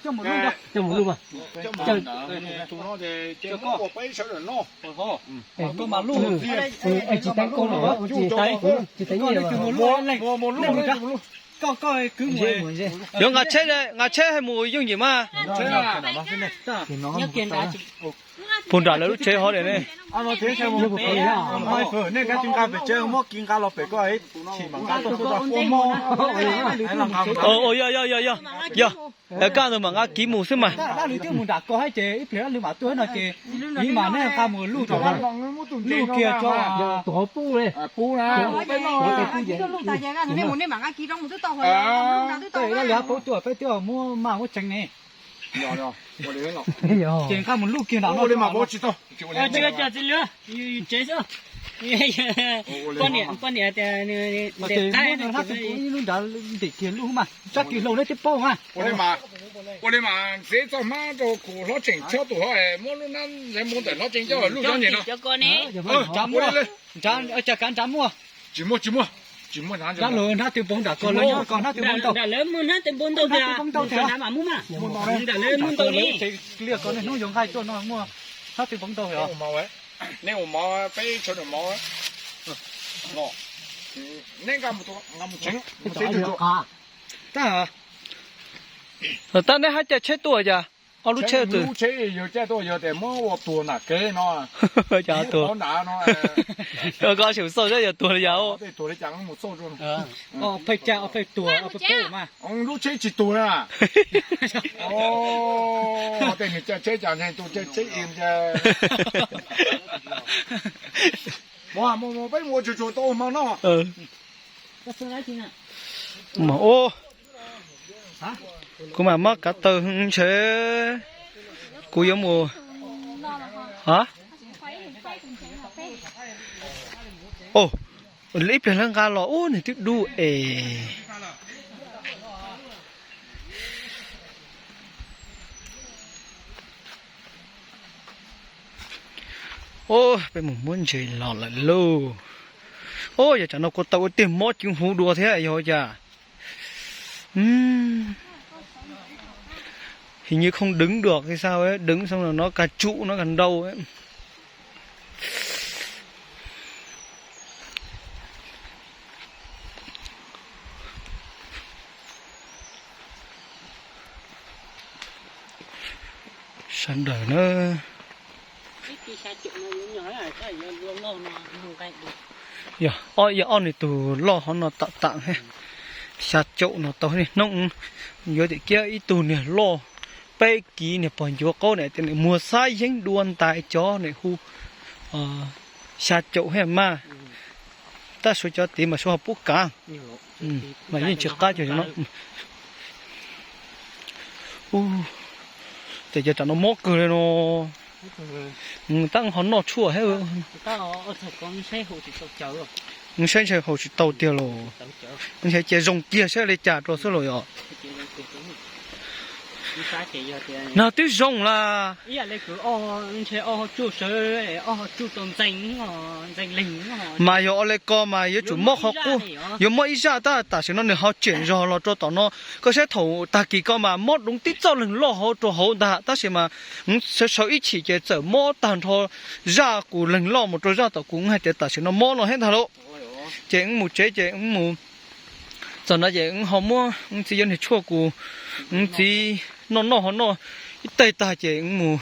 Coj mus luj, coj mus luj mas. Coj mus luj. Koj mas luj. Tsis teev koj los, tsis teev, tsis teev. Koj, koj kwv mus. Yuav nqa tsheb, nqa tsheb mus yooj yim mas. Puag nram lawv lub tsheb hov ne. Nej nqa tsis nqa pem tsev, muab kiv nqa los pem ko, chim mam nqa tuaj xwb. Yog, yog, yog, yog, yog. Kaj ntawd mam nqa kiv mus xwb mas. Dab lwm twb mus nram ko thiab ces ib pliag dab lwm mam tuaj no ces, ib mas nej nqa mus luj, luj kiag tso. Tus hauv pub li. Dab lwm paub tuaj peb twb muab maj muab tseev ne. Ces nqa mus luj kiag nram no. Poj niam tias ib lub nrad ntim kiag luj mas, tsob kiag hlau neb twb paub mas. Ua li mas ntxiv txoj hmab rau kuv hlob tseem chob tus hlob, muab lub hnab ntev npoo ntawm hlob tseem coj luj cov nyem no. Nrad muaj, cas kav nrad muaj. Tsis muaj, tsis muaj, tsis muaj. Dab lwm hnab twb npoo nram ko, lawv nyob ko hnab twb npoo ntau. Nram lawv muaj hnab twb npoo ntau tiag. Nram lawv muaj ntau li. Tsev liaj ko niaj hnub yuav nqaij tuaj no muaj hnab twb npoo ntau. Nej ua mov, peb tshuav mov. Neb nqa mus tsev. Tab, tab neb hab caij tsheb tuaj cas? Ob lub tsheb twg? Lub tsheb yawg caij tuaj, yog tias muab ua tuag nram kev no. Cas tuag? Koj xyum xauj saib yog tuag li cas. Tuag li cas mus xauj. Pheej caij, pheej tuag, pheej pub mas. Lub tsheb tsis tuag na. Tej nws caij tsheb cas ntshe tus caij tsheb i ntshe. Mus, mus, peb mus ua tsuag tsuag tau hmo no. Kuv mam mab kav taw ntshe kuv yuav mus. Ib pliag lawv nqa los ub nws twb dub es. Peb mus muab ntses los lawm lauj. Yog tsam no kuv tau ua tiag mob ceev huv dua thiab yog cas. Hình như không đứng được hay sao ấy, đứng xong rồi nó cà trụ, nó cà nrau ấy. Sawv daws na. Yog ob, yog ob nws tus loj hov no tam tam, xya caum no tau niaj hnub. Yuav tias kiab ib tug niag loj peb kiv niag pog ncuav qaub na, tias nws muag xab yeeb dua ntais cov nws hu xya caum thiab mas. Tab suav cov tid mas suav ho pub kav, mas yeej tsis qab cov no. Ces cov tam no mob kawg li no. Tab ho noj tshuaj thiab. Saib ntshe haus tsis tau tiag los, ntshe cia zoo kiag saib li cas rau xwb los yog. No twb zoo las. Mas yog ua li ko mas yuav tsum mob qhov qub, yuav mob ib zaj tab tam sim no nws ho tsiam zog los rau tom no. Koj saib thaum tag kis ko mas mob doob tib txoj leeg loj hauv rau hauv ntag, tab sis mas sawv sawv ib chim ces txawm mob tag nrho zaj kuv leeg loj mus rau zaj tom kuv hais tias tam sim no mob no thiab ntag lauj. Ces wb mus tsev ces wb mus txog no ces wb ho muab wb txiv yuav niag tshuaj kuv, wb txiv noj noj ho noj ib teg tag ces wb mus